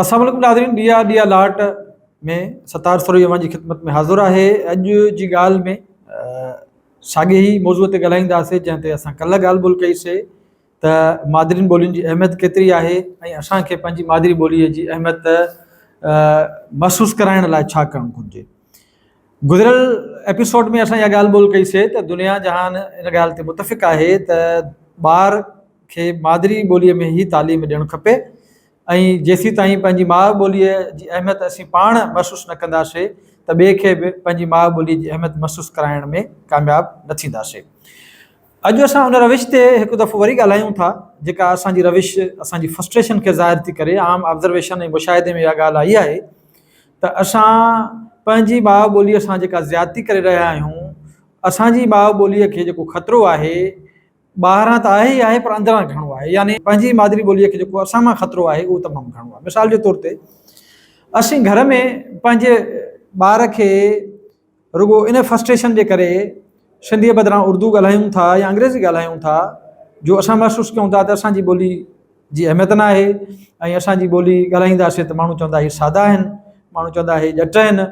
السلام عليڪم ناظرين ڏيئا ڏيئا لاٽ ۾ ستار سروهي اوهان جي خدمت ۾ حاضر آهي اڄ جي ڳالهه ۾ ساڳي ئي موضوع تي ڳالهائينداسين جنهن تي اسان ڪلهه ڳالهه ٻولهه ڪئي سي ته مادرين ٻولين جي اهميت ڪيتري آهي ۽ اسان کي پنهنجي مادري ٻوليء جي اهميت محسوس ڪرائڻ لاء ڇا ڪرڻ گهرجي گذريل ايپيسوڊ ۾ اسان اها ڳالهه ٻولهه ڪئي سي ته دنيا جهان ان ڳالهه تي متفق آهي ته ٻار کي مادري ٻوليء ۾ ئي تعليم ڏيڻ کپي ۽ جيسيتائين پنهنجي ماء ٻوليء جي اهميت اسين پاڻ محسوس نه ڪنداسي ته ٻئي کي به پنهنجي ماء ٻوليء جي اهميت محسوس ڪرائڻ ۾ ڪامياب نه ٿينداسي. اڄ اسان ان روش تي هڪ دفعو وري ڳالهايون ٿا، جيڪا اسان جي روش اسان جي فرسٽريشن کي ظاهر ٿي ڪري. عام آبزرويشن ۽ مشاهدي ۾ اها ڳالهه آئي آهي ته اسان پنهنجي ماء ٻوليء سان جيڪا زيادتي ڪري رهيا آهيون، اسان جي ماء ٻوليء کي جيڪو خطرو آهي، ٻاهران ته آهي ئي آهي پر اندران گهڻو آهي يعني پنهنجي مادري ٻوليء کي جيڪو اسان مان خطرو آهي اهو تمام گهڻو آهي. مثال جي طور تي اسين گهر ۾ پنهنجي ٻار کي رڳو ان فرسٽريشن جي ڪري سنڌيء بدران اردو ڳالهايون ٿا يا انگريزي ڳالهايون ٿا جو اسان محسوس ڪيون ٿا ته اسان جي ٻولي جي اهميت نه آهي ۽ اسان جي ٻولي ڳالهائينداسين ته ماڻهو چوندا هي سادا آهن، ماڻهو چوندا هي ڄٽ آهن.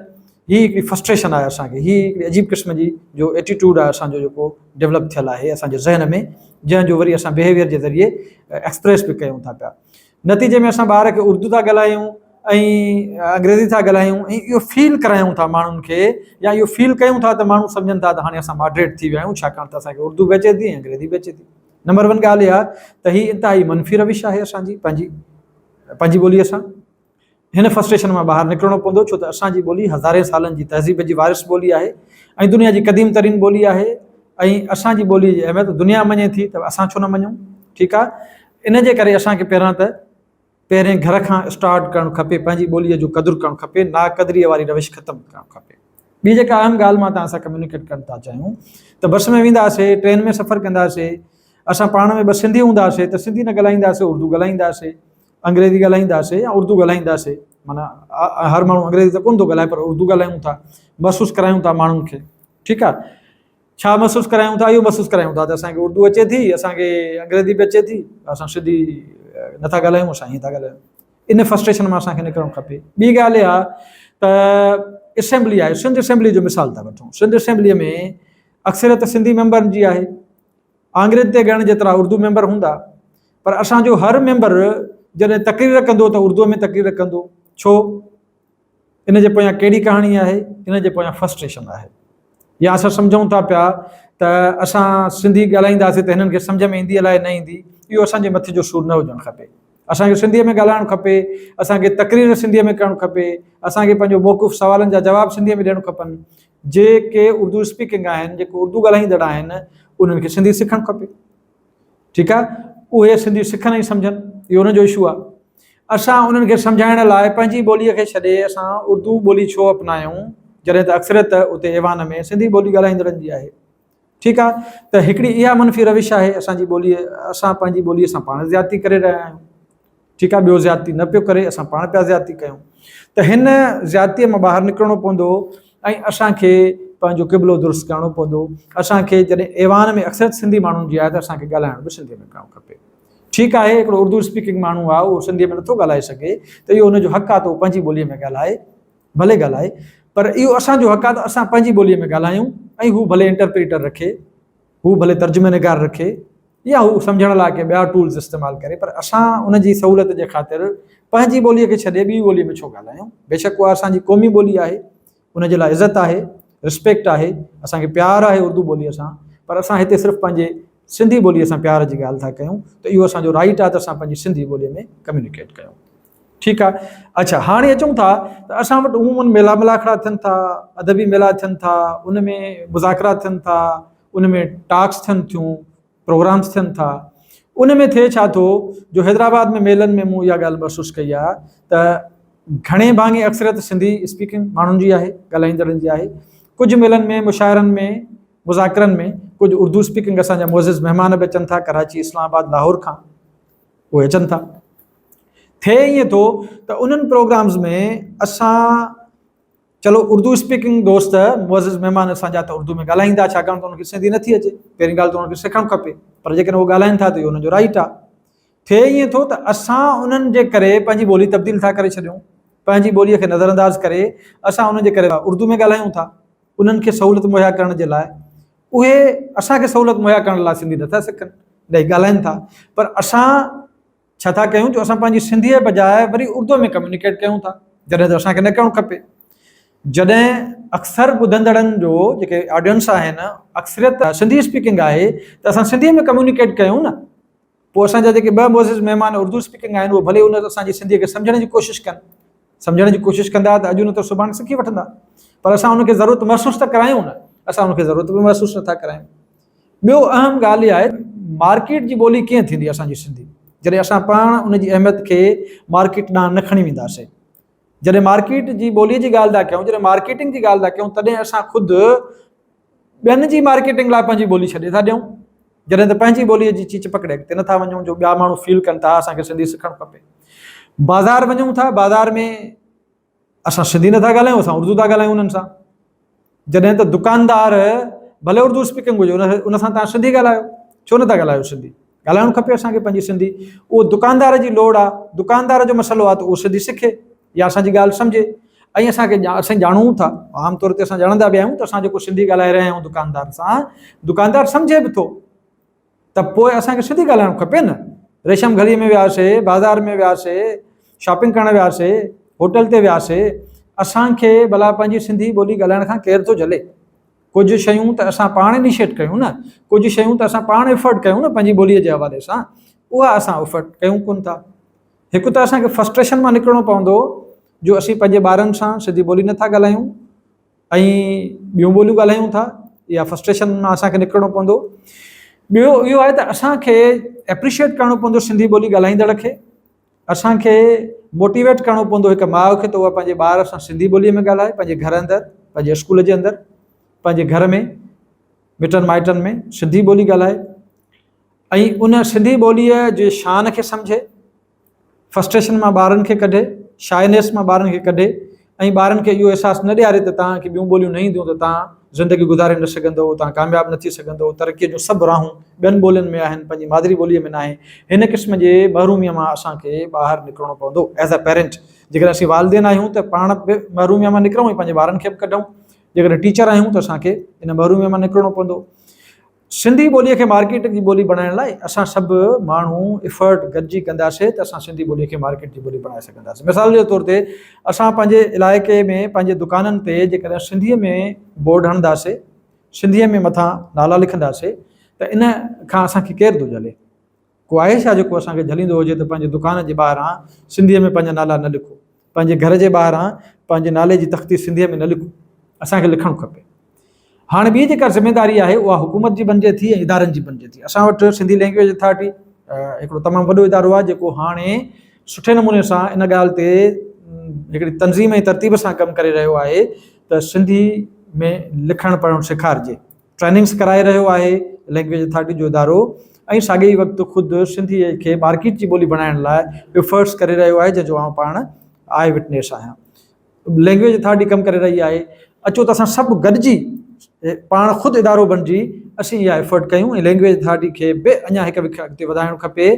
هي هڪڙي فرسٽريشن آهي اسان کي، هي هڪڙي عجيب قسم جي جو ايٽيٽيوڊ آهي اسان جو جيڪو ڊيولپ ٿيل آهي اسان جي ذهن ۾ جنهن جو وري اسان بيهيويئر جي ذريعي ايڪسپريس به ڪيون ٿا پيا. نتيجي ۾ اسان ٻار کي اردو ٿا ڳالهايون ۽ انگريزي ٿا ڳالهايون ۽ اهو فيل ڪرايون ٿا ماڻهن کي يا اهو فيل ڪيون ٿا ته ماڻهو سمجهن ٿا ته هاڻي اسان ماڊريٽ ٿي ويا آهيون ڇاڪاڻ ته اسان کي اردو به اچي ٿي ۽ انگريزي به اچي ٿي. نمبر ون ڳالهه اها ته هي انتهائي منفي روش آهي اسان جي پنهنجي پنهنجي ٻوليء سان. هن فرسٽريشن مان ٻاهر نڪرڻو پوندو ڇو ته اسان جي ٻولي هزارين سالن جي تهذيب جي وارث ٻولي آهي ۽ دنيا جي قديم ترين ٻولي آهي ۽ اسان جي ٻوليء جي اهميت دنيا مڃي ٿي ته اسان ڇو نه مڃون ٺيڪ آهي ان جي ڪري اسان کي پهريان ته پهرين گهر کان اسٽارٽ ڪرڻ کپي، پنهنجي ٻوليء جو قدر ڪرڻ کپي، ناقدريء واري روش ختم ڪرڻ کپي. ٻي جيڪا اهم ڳالهه مان توهان سان ڪميونيڪيٽ ڪرڻ ٿا چاهيون ته بس ۾ وينداسي، ٽرين ۾ سفر ڪنداسي، اسان پاڻ ۾ ٻه سنڌي هونداسي ته سنڌي نه ڳالهائينداسي، اردو ڳالهائينداسي، انگريزي ڳالهائينداسي يا اردو ڳالهائينداسي، معنيٰ هر ماڻهو انگريزي ته ڪونه ٿو ڳالهائي پر اردو ڳالهايون ٿا، محسوس ڪرايون ٿا ماڻهن کي، ٺيڪ آهي. ڇا محسوس ڪرايون ٿا؟ اهو محسوس ڪرايون ٿا ته اسان کي اردو اچي ٿي، اسان کي انگريزي به اچي ٿي، اسان سنڌي نٿا ڳالهايون، اسان ائين ٿا ڳالهايون. ان فرسٽريشن مان اسان کي نڪرڻ کپي. ٻي ڳالهه اها ته اسيمبلي آهي، سنڌ اسيمبلي جو مثال ٿا وٺون. سنڌ اسيمبليء ۾ اڪثريت سنڌي ميمبرن جي آهي. آڱرين تي ڳڻڻ جيترا اردو ميمبر هوندا، پر اسان جو هر ميمبر جڏهن تقرير ڪندو ته اردوء ۾ تقرير ڪندو. ڇو؟ ان جي پويان ڪهڙي ڪهاڻي آهي؟ ان جي پويان فرسٽريشن آهي. يا اسان سمجهون ٿا پيا ته اسان سنڌي ڳالهائينداسين ته هنن کي سمجهه ۾ ايندي الائي نه ايندي، اهو اسان جي مٿي جو سور نه هجڻ کپي. اسان کي سنڌيء ۾ ڳالهائڻ کپي، اسان کي تقرير سنڌيء ۾ ڪرڻ کپي، اسان کي پنهنجو موقف سوالن جا جواب سنڌيء ۾ ڏيڻ کپن. جيڪي اردو اسپيڪنگ آهن، جيڪي اردو ڳالهائيندڙ آهن، انهن کي سنڌي سکڻ کپي. ٺيڪ آهي، اهي سنڌي سکن ۽ سمجهن، اهو انهن جو اشو آهي. اسان انهن کي سمجهائڻ لاء پنهنجي ٻوليء کي ڇڏي اسان اردو ٻولي ڇو اپنايون، جڏهن ته اڪثريت اتي ايوان ۾ سنڌي ٻولي ڳالهائيندڙن جي آهي. ٺيڪ آهي ته هڪڙي اها منفي روش آهي اسان جي ٻوليء، اسان پنهنجي ٻوليء سان پاڻ زيادتي ڪري رهيا آهيون. ٺيڪ آهي ٻيو زيادتي نه پيو ڪري اسان پاڻ پيا زيادتي ڪيون ته هن زيادتيء مان ٻاهر نڪرڻو پوندو ۽ اسان کي پنهنجو قبلو درست ڪرڻو پوندو. اسان کي جڏهن ايوان ۾ اڪثريت سنڌي ماڻهن جي آهي ته اسان کي ڳالهائڻ به سنڌيء ۾ ڪرڻ کپي. ٺيڪ آهي هڪڙو اردو اسپيڪنگ ماڻهو آهي اهو سنڌيء ۾ نٿو ڳالهائي سگهي ته اهو ان جو حق آهي ته اهو پنهنجي ٻوليء ۾ ڳالهائي، ڀلي ڳالهائي پر اهو اسان جو حق آهي ته اسان پنهنجي ٻوليء ۾ ڳالهايون ۽ هو ڀلي انٽرپريٽر رکي، هو ڀلي ترجمه نگار رکي يا هو سمجهڻ لاء ڪي ٻيا ٽولز استعمال ڪري پر اسان ان جي سهولت جي خاطر پنهنجي ٻوليء کي ڇڏي ٻي ٻوليء ۾ ڇو ڳالهايون؟ بيشڪ اها اسان جي قومي ٻولي آهي، ان جي لاء عزت آهي، رسپيڪٽ آهي، اسان کي پيار آهي اردو ٻوليء سان، پر اسان هتي صرف پنهنجي سنڌي ٻوليء سان پيار جي ڳالهه ٿا ڪيون ته اهو اسان جو رائيٽ آهي ته اسان پنهنجي سنڌي ٻوليء ۾ ڪميونيڪيٽ ڪيون. ٺيڪ آهي. اڇا هاڻي اچون ٿا ته اسان وٽ عموماً ميلا ملاکڙا ٿين ٿا، ادبي ميلا ٿين ٿا، ان ۾ مذاڪرا ٿين ٿا، ان ۾ ٽاڪس ٿين ٿيون، پروگرامز ٿين ٿا، ان ۾ ٿئي ڇا ٿو جو حيدرآباد ۾ ميلن ۾ مون اها ڳالهه محسوس ڪئي آهي ته گهڻي ڀاڱي اڪثريت سنڌي اسپيڪنگ ماڻهن جي آهي، ڳالهائيندڙن جي آهي. ڪجهه ميلن ۾ مشاعرن ۾ مذاڪرن ۾ ڪجهه اردو اسپيڪنگ اسان جا معزز مهمان به اچن ٿا، ڪراچي، اسلام آباد، لاهور کان اهي اچن ٿا. ٿئي ائين ٿو ته انهن پروگرامز ۾ اسان چلو اردو اسپيڪنگ دوست معزز مهمان اسان جا ته اردو ۾ ڳالهائيندا ڇاڪاڻ ته انهن کي سنڌي نٿي اچي پهرين ڳالهه ته انهن کي سکڻ کپي پر جيڪڏهن هو ڳالهائين ٿا ته اهو انهن جو رائيٽ آهي. ٿئي ائين ٿو ته اسان انهن جي ڪري پنهنجي ٻولي تبديل ٿا ڪري ڇڏيون، پنهنجي ٻوليء کي نظرانداز ڪري اسان انهن جي ڪري اردو ۾ ڳالهايون ٿا، انهن کي سهولت مهيا ڪرڻ جي لاء. اهي اسان کي سهولت مهيا ڪرڻ لاء سنڌي نٿا سکن، نه ئي ڳالهائين ٿا، پر اسان ڇا ٿا ڪيون جو اسان پنهنجي سنڌيء بجاء وري اردوء ۾ ڪميونيڪيٽ ڪيون ٿا، جڏهن ته اسان کي نه ڪرڻ کپي. جڏهن اڪثر ٻڌندڙن جو جيڪي آڊينس آهن، اڪثريت سنڌي اسپيڪنگ آهي ته اسان سنڌيء ۾ ڪميونيڪيٽ ڪيون نه. پوء اسان جا جيڪي ٻه معزز مهمان اردو اسپيڪنگ آهن اهي ڀلي ان اسان جي سنڌيء کي سمجهڻ جي ڪوشش ڪن. سمجهڻ جي ڪوشش ڪندا ته اڄ نه ته سڀاڻي سکي وٺندا. پر اسان ان کي ضرورت محسوس ته ڪرايون نه. اسان ان کي ضرورت به محسوس نٿا ڪرايون. ٻيو اهم ڳالهه اها آهي مارڪيٽ جي ٻولي ڪيئن ٿيندي اسان جي سنڌي جڏهن اسان پاڻ ان جي اهميت کي مارڪيٽ ڏانهن نه کڻي وينداسين. جڏهن مارڪيٽ جي ٻولي جي ڳالهه ٿا ڪيون، جڏهن مارڪيٽنگ جي ڳالهه ٿا ڪيون تڏهن اسان خود ٻين جي مارڪيٽنگ لاء پنهنجي ٻولي ڇڏي ٿا ڏيون. جڏهن ته پنهنجي ٻوليء جي چيچ پڪڙي اڳتي نٿا وڃون جو ٻيا ماڻهو فيل ڪن ٿا اسان کي سنڌي سکڻ کپي. بازار وڃون ٿا، بازار ۾ اسان سنڌي نٿا ڳالهايون، اسان اردو ٿا ڳالهايون انهن سان. جڏهن ته دڪاندار ڀلي اردو اسپيڪنگ هجي ان سان تان سنڌي ڳالهايو، ڇو نٿا ڳالهايو سنڌي؟ ڳالهائڻ کپي اسان کي پنهنجي سنڌي. اهو دڪاندار جي لوڙ آ، دڪاندار جو مسئلو آ ته اهو سنڌي سکي يا اسان جي ڳالهه سمجهي ۽ اسان کي اسين ڄاڻون ٿا، عام طور تي اسان ڄاڻندا به آهيون ته اسان جيڪو سنڌي ڳالهائي رهيا آهيون دڪاندار سان، دڪاندار سمجهي به ٿو ته پوء اسان کي سنڌي ڳالهائڻ کپي نه. ريشم گلي ۾ وياسي، بازار ۾ وياسي، شاپنگ ڪرڻ وياسي، هوٽل تي وياسي، اسان کي ڀلا پنهنجي سنڌي ٻولي ڳالهائڻ کان ڪير ٿو جهلي؟ ڪجهه شيون ته اسان پاڻ انيشيٽ ڪيون نه، ڪجهه شيون ته اسان پاڻ افرٽ ڪيون نه پنهنجي ٻوليء جي حوالي سان، اها اسان افرٽ ڪيون ڪونه ٿا. هڪ ته اسان کي فرسٽريشن مان نڪرڻو پوندو جو اسين پنهنجي ٻارن سان سڌي ٻولي نٿا ڳالهايون ۽ ٻيون ٻوليون ڳالهايون ٿا، اها فرسٽريشن مان اسان کي نڪرڻو پوندو. ٻيو اهو آهي ته اسان کي ايپريشيٽ ڪرڻو پوندو سنڌي ٻولي ڳالهائيندڙ کي، اسان کي موٽيويٽ ڪرڻو پوندو هڪ ماء کي ته اها پنهنجي ٻار سان سنڌي ٻوليء ۾ ڳالهائي پنهنجي گهر اندر، پنهنجي اسڪول جي اندر، پنهنجي گهر ۾ مٽن مائٽن ۾ سنڌي ٻولي ڳالهائي ۽ ان سنڌي ٻوليء جي شان کي سمجهي، فرسٽريشن مان ٻارن کي ڪڍي، شائنيس مان ٻارن کي ڪڍي ۽ ٻارن کي اهو احساس نه ڏياري ته توهان کي ٻيون ٻوليون نه اينديون ته توهان زندگي گذاري نه سگهندؤ، توهان ڪامياب نه ٿي سگهندؤ، ترقيء جون سڀ راهون ٻين ٻولين ۾ آهن، پنهنجي مادري ٻوليء ۾ ناهي. هن قسم جي محروميء مان اسان کي ٻاهر نڪرڻو پوندو. ايز اي پيرنٽ جيڪڏهن اسين والدين آهيون ته پاڻ به محروميء مان نڪرون ۽ پنهنجي ٻارن کي به ڪڍون. جيڪڏهن ٽيچر آهيون ته اسان کي ان محروميء مان نڪرڻو پوندو. سنڌي ٻوليء کي مارڪيٽ جي ٻولي بڻائڻ لاء اسان سڀ ماڻهو افرٽ گڏجي ڪنداسين ته اسان سنڌي ٻوليء کي مارڪيٽ جي ٻولي بڻائي سگهنداسين. مثال جي طور تي اسان پنهنجي علائقي ۾ پنهنجي دڪانن تي جيڪڏهن سنڌيء ۾ بورڊ هڻنداسين، سنڌيء ۾ مٿان نالا لکنداسين ته ان کان اسان کي ڪير ٿو جهلي؟ ڪو آهي ڇا جيڪو اسان کي جهليندو هجي ته پنهنجي دڪان جي ٻاهران سنڌيء ۾ پنهنجا نالا نه لکو، پنهنجي گهر جي ٻاهران پنهنجي نالي جي تختي سنڌيء ۾ نه لکو. اسان کي لکڻ کپي. هاڻ ٻي جيڪا ذميداري آهي اها حڪومت جي بنجي ٿي ۽ ادارن جي بنجي ٿي. اسان وٽ سنڌي لينگويج اٿارٽي هڪڙو تمام وڏو ادارو آهي جيڪو هاڻي سٺي نموني سان ان ڳالهه تي هڪڙي تنظيم ۽ ترتيب سان ڪم ڪري رهيو آهي ته سنڌي ۾ لکڻ پڙهڻ سيکارجي. ٽريننگس ڪرائي رهيو آهي لينگويج اٿارٽي جو ادارو ۽ ساڳئي ئي وقت خود سنڌي کي مارڪيٽ جي ٻولي بڻائڻ لاء افرٽس ڪري رهيو آهي جنهن جو آئون پاڻ آء وٽنيس آهيان. لينگويج اٿارٽي ڪم ڪري رهي آهي اچو ته اسان سڀ گڏجي پاڻ خود ادارو بڻجي اسين اها افرٽ ڪيون ۽ لينگويج اٿارٽي کي به اڃا هڪ وک اڳتي وڌائڻ کپي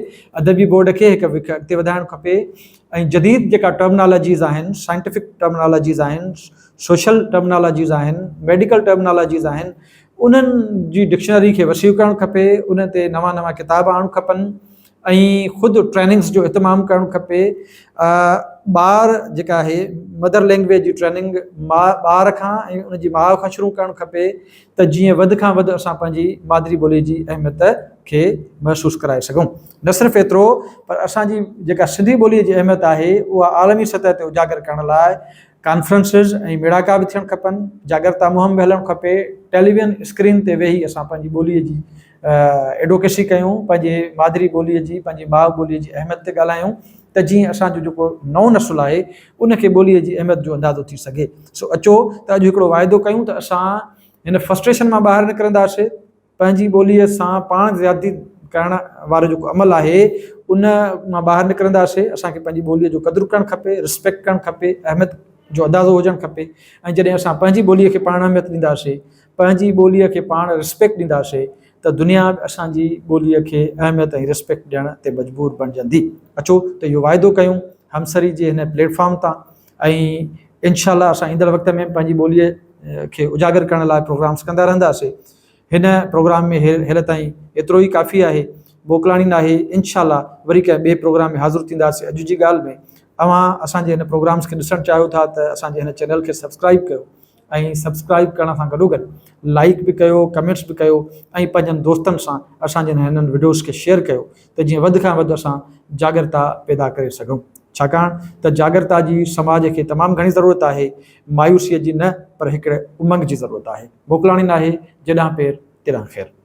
ادبي بورڊ کي هڪ وک اڳتي وڌائڻ کپي ۽ جديد جيڪا ٽرمنالاجيز آهن سائنٽيفڪ ٽرمنالاجيز آهن سوشل ٽرمنالاجيز آهن ميڊيڪل ٽرمنالاجيز آهن انهن جي ڊڪشنري کي وسيع ڪرڻ کپي ان تي نوان نوان ڪتاب آڻڻ کپن ۽ خود ٽريننگس جو اهتمام ڪرڻ کپي. ٻار جيڪا آهي مدر لينگويج جي ٽريننگ ماء ٻار کان ۽ ان جي ماء کان شروع ڪرڻ کپي ته جيئن وڌ کان وڌ اسان پنهنجي مادري ٻولي جي اهميت کي محسوس ڪرائي سگهون. نه صرف ايترو پر اسان جي جيڪا سنڌي ٻولي جي اهميت آهي اها عالمي سطح تي اجاگر ڪرڻ لاء ڪانفرنسز ۽ ميڙاڪا به ٿيڻ کپن، جاڳرتا مهم به هلڻ کپي، ٽيليوين اسڪرين تي ويهي اسان پنهنجي ٻوليء جي ايڊوڪيسي ڪيون، پنهنجي مادري ٻوليء جي، پنهنجي ماء ٻوليء جي اهميت تي ڳالهايون ته جيئن اسان جو جيڪو نئون نسل آهي ان کي ٻوليء جي اهميت جو اندازو ٿي سگهي. سو اچو ته اڄ هڪڙو واعدو ڪيون ته اسان هن فرسٽريشن مان ٻاهر نڪرنداسي، پنهنجي ٻوليء سان پاڻ زيادتي ڪرڻ وارو جيڪو عمل آهي ان مان ٻاهر نڪرنداسي، اسان کي پنهنجي ٻوليء جو قدر ڪرڻ کپي، رسپيڪٽ ڪرڻ کپي، اهميت جو اندازو هجڻ کپي ۽ جڏهن اسان پنهنجي ٻوليء کي پاڻ اهميت ڏينداسي، پنهنجي ٻوليء کي پاڻ رسپيڪٽ ڏينداسي ته دنيا به اسان جي ٻوليء کي اهميت ۽ ريسپيڪٽ ڏيڻ تي مجبور بڻجندي. اچو ته اهو واعدو ڪيون همسري جي هن پليٽ فارم تان ۽ انشاء الله اسان ايندڙ وقت ۾ به پنهنجي ٻوليء کي اجاگر ڪرڻ لاء پروگرامس ڪندا رهنداسي. هن پروگرام ۾ هيل تائين ايترو ئي ڪافي آهي. موڪلاڻي ناهي. انشاء الله وري ڪنهن ٻئي پروگرام ۾ حاضر ٿينداسين. اڄ جي ڳالهه ۾ اوهان اسان جي هن پروگرامس کي ڏسڻ چاهيو ٿا ته اسان جي هن چينل کي سبسڪرائيب ڪيو ۽ سبسڪرائيب ڪرڻ سان گڏوگڏ لائيڪ به ڪيو ڪمينٽس به ڪيو ۽ پنهنجن دوستن سان اسان جي هنن وڊيوز کي شيئر ڪيو ته جيئن وڌ کان وڌ اسان جاڳرتا پيدا ڪري سگهون ڇاڪاڻ ته جاڳرتا جي سماج کي تمام گهڻي ضرورت آهي مايوسيء جي نه پر هڪڙي امنگ جي ضرورت آهي. موڪلاڻي ناهي، جيڏانهن پير تيڏانهن خير.